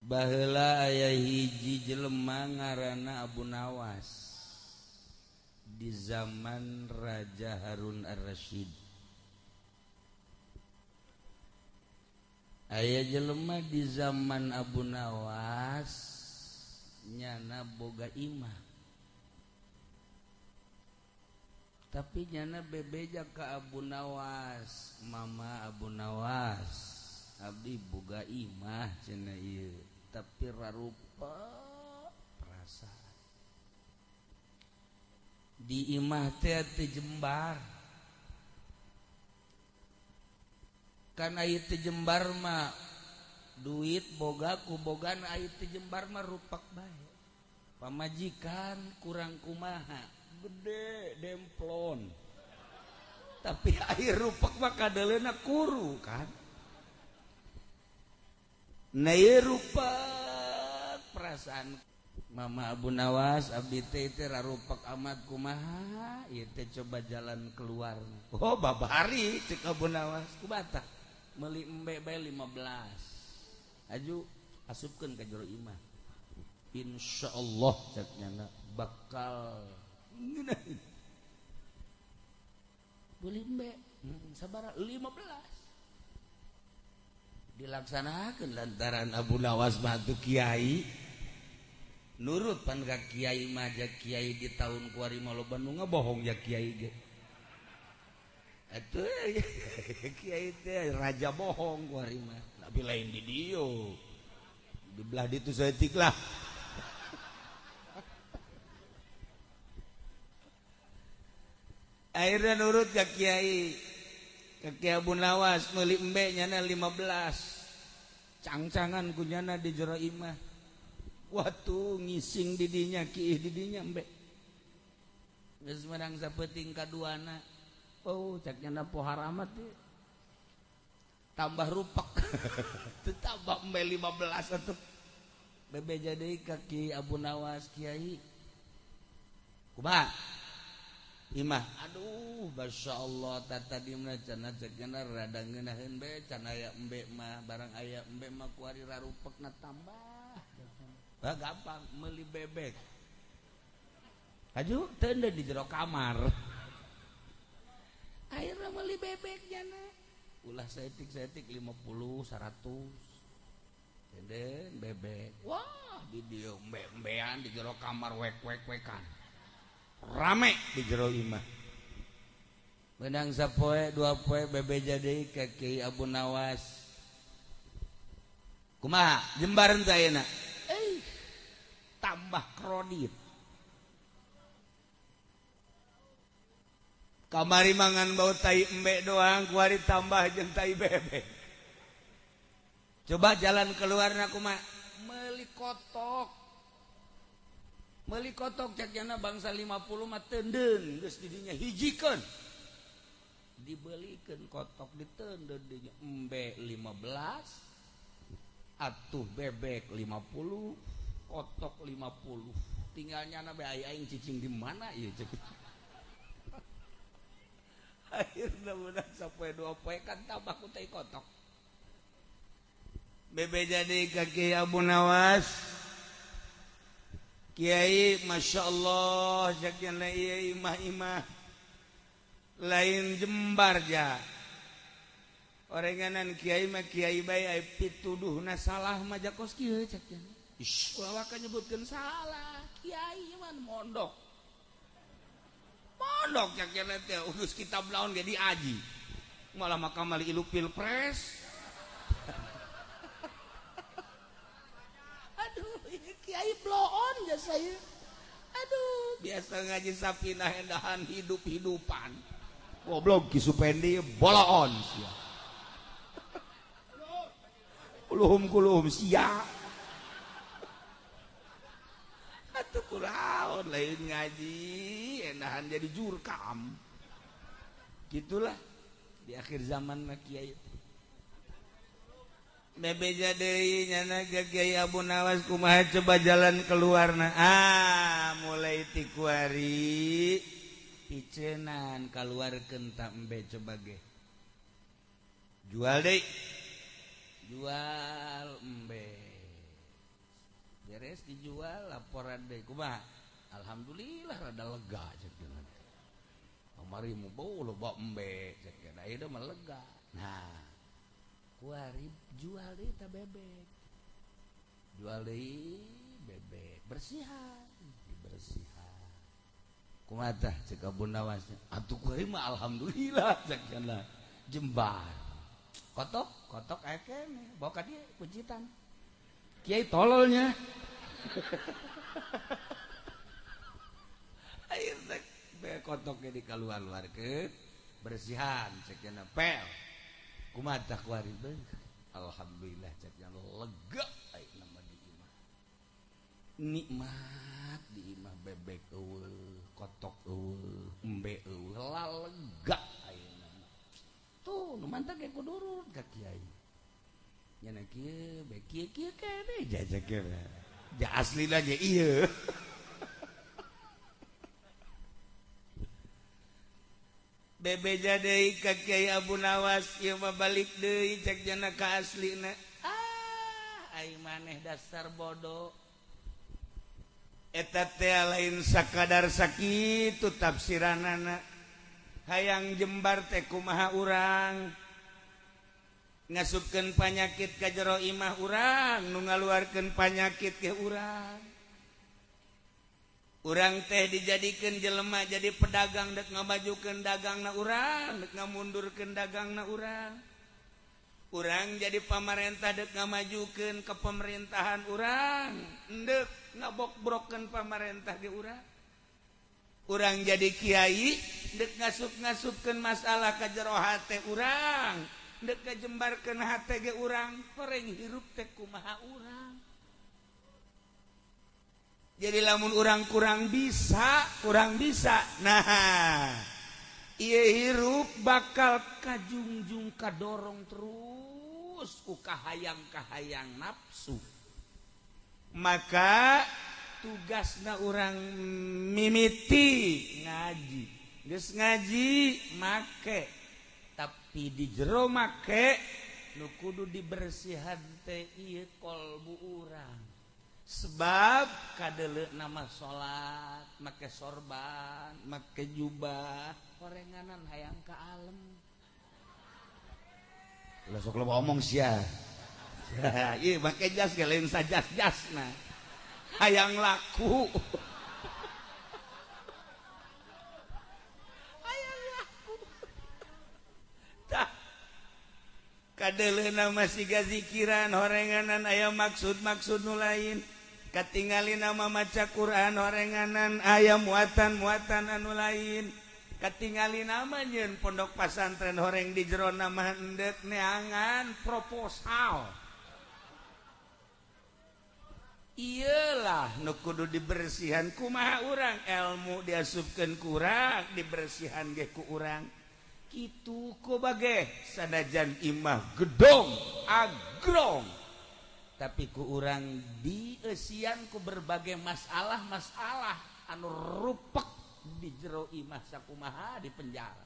Baheula aya hiji jelema ngaranna Abu Nawas di zaman Raja Harun Ar-Rasyid. Aya jelema di zaman Abu Nawas nyana boga imah. Tapi nyana bebeja ka Abu Nawas, mama Abu Nawas, abdi boga imah cenah ieu, tapi rarupa perasaan. Di imah teh teu jembar. Kan aya teu jembar mah duit boga ku bogana aya teu jembar mah rupak bae. Pamajikan kurang kumaha, gede demplon. Tapi air rupak mah kadeleuna kuru kan. Nah ieu rupak perasaan Mama Abu Nawas abdi teh teh rarupak amat kumaha ieu teh coba jalan keluar. Oh babari cek Abu Nawas kumaha meuli embe bae 15. Aju asupkeun ka jero imah. Insyaallah cek nyana bakal ngeunaheun. Beli embe sabaraha 15. Dilaksanakeun lantaran Abu Nawas mah teu kiai. Nurut pan ka kiai mah ja kiai di tahun kuari mah loba nu ngabohong ja kiai ge. Atuh kiai teh raja bohong kuari mah. Tapi lain di dieu. Di belah ditu saeutik lah. Akhirnya nurut ka kiai. Ka Kiai Abu Nawas meuli embe nyana 15. Cangcangan ku nyana di jero imah. Waktu ngising didinya kiih didinya embe. Geus menang sapeuting kaduana. Oh, cek nyana pohar amat ieu. Tambah rupak. Teu tambah embe 15 atuh. Bebeja deui ka Ki Abu Nawas kiai. Kumaha? Imah, aduh, masya Allah, tata dimna cenah cek nyana rada ngeunaheun be can aya embe mah, barang aya embe mah kuari rarupekna tambah. Bah gampang meuli bebek. Aju teu di jero kamar. Akhirna meuli bebek nyana. Ulah saeutik-saeutik 50, 100. Tenden bebek. Wah, di dieu embe-embean di jero kamar wek-wek-wekan. Rame di jero imah. Benang sapoe dua poe bebeja deui ka Kiai Abu Nawas. Kumaha jembaran teh ayeuna? Tambah kredit. Kamari mangan bau tai embe doang, kuari tambah jeung tai bebek. Coba jalan keluarna kumaha? Meuli kotok. Meuli kotok cek nyana bangsa 50 mah teundeun geus di dinya hijikeun. Dibelikeun kotok diteundeun dinya embe 15 atuh bebek 50 kotok 50. Tinggal nyana be aing cicing di mana ieu cek. Akhirna budak sapoe dua poe kan tambah ku tai kotok. Bebe jadi ka Kiai Abu Nawas. Kiai Masya Allah cek nyana ieu imah-imah lain jembar ja. Orenganan kiai mah kiai bae ai pituduhna salah mah jakos kieu cek nyana. Ish, ulah waka nyebutkeun salah. Kiai mah mondok. Mondok cek nyana teh geus kitab naon ge diaji. Malah makamal ilu pilpres. Aduh, kiai bloon ya saya. Aduh, biasa ngaji sapinah endahan hidup-hidupan. Goblok Ki Supendi boloon sia. Kuluhum kuluhum sia. Atuh kuraon lain ngaji endahan jadi jurkam. Gitulah di akhir zaman mah kiai. Bebeja deui nyana ka Kiai Abu Nawas kumaha coba jalan keluarna. Ah, mulai ti kuari picenan kaluarkeun ta embe coba ge. Jual deui. Jual embe. Beres dijual, laporan deui, kumaha? Alhamdulillah rada lega cek cenah. Kamari mu bau loba embe cek cenah, ieu mah lega. Nah, kuari jual deui ta bebek. Jual deui bebek, bersihan, dibersihan. Kumaha tah cek Abu Nawas? Atuh kuari mah alhamdulillah cek cenah. Jembar. Kotok, kotok aya keneh, bawa ka dieu kuncitan. Kiai tololnya. Ayo cek kotoknya dikaluar-luarkeun, bersihan cek cenah pel. Kumaha tah kuari? Alhamdulillah cek cenah lega ayeuna mah di imah. Nikmat di imah bebek eueuh, kotok eueuh, embe eueuh, lega ayeuna mah. Tuh nu mantap ge kudu nurut ka kiai. Nya kieu be kieu kieu keneh jajak ja aslina ge ieu. Bebeja deui ka Kiai Abu Nawas ieu mah balik deui cek jana ka aslina. Ah, ai maneh dasar bodoh. Eta teh lain sakadar sakitu tafsiranana. Hayang jembar teh kumaha urang? Ngasupkeun panyakit ka jero imah urang, nu ngaluarkeun panyakit ke urang. Urang teh dijadikeun jelema jadi pedagang dek ngamajukeun dagangna urang, dek ngamundurkeun dagangna urang. Urang jadi pamarentah dek ngamajukeun ke pemerintahan urang, endek ngabokbrokeun pamarentah ge urang. Urang jadi kiai dek ngasup-ngasupkeun masalah ka jero hate urang, dek ngajembarkeun hate ge urang, horeng hirup teh kumaha urang. Jadi lamun urang kurang bisa, nah ieu hirup bakal kajungjung kadorong terus ku kahayang-kahayang nafsu. Maka tugasna urang mimiti ngaji, geus ngaji make, tapi di jero make nu kudu dibersihan teh ieu kolbu urang. Sebab kadele nama salat make sorban make jubah horenganan hayang ka alem. Lah sok loba omong sia. Ieu make jas ge lain sajas-jasna. Hayang laku. Hayang laku. Tah kadele nama siga zikiran horenganan aya maksud-maksud nu lain. Katingali nama maca Quran horenganan aya muatan-muatan anu lain. Katingali nama nyeun pondok pasantren horeng di jero nama endek neangan proposal. Iyalah nu kudu dibersihan kumaha urang, ilmu diasupkeun ku urang, dibersihan ge ku urang. Kitu ku bage sanajan imah gedong agrong, tapi ku urang dieusian ku berbagai masalah-masalah anu rupek di jero imah sakumaha di penjara.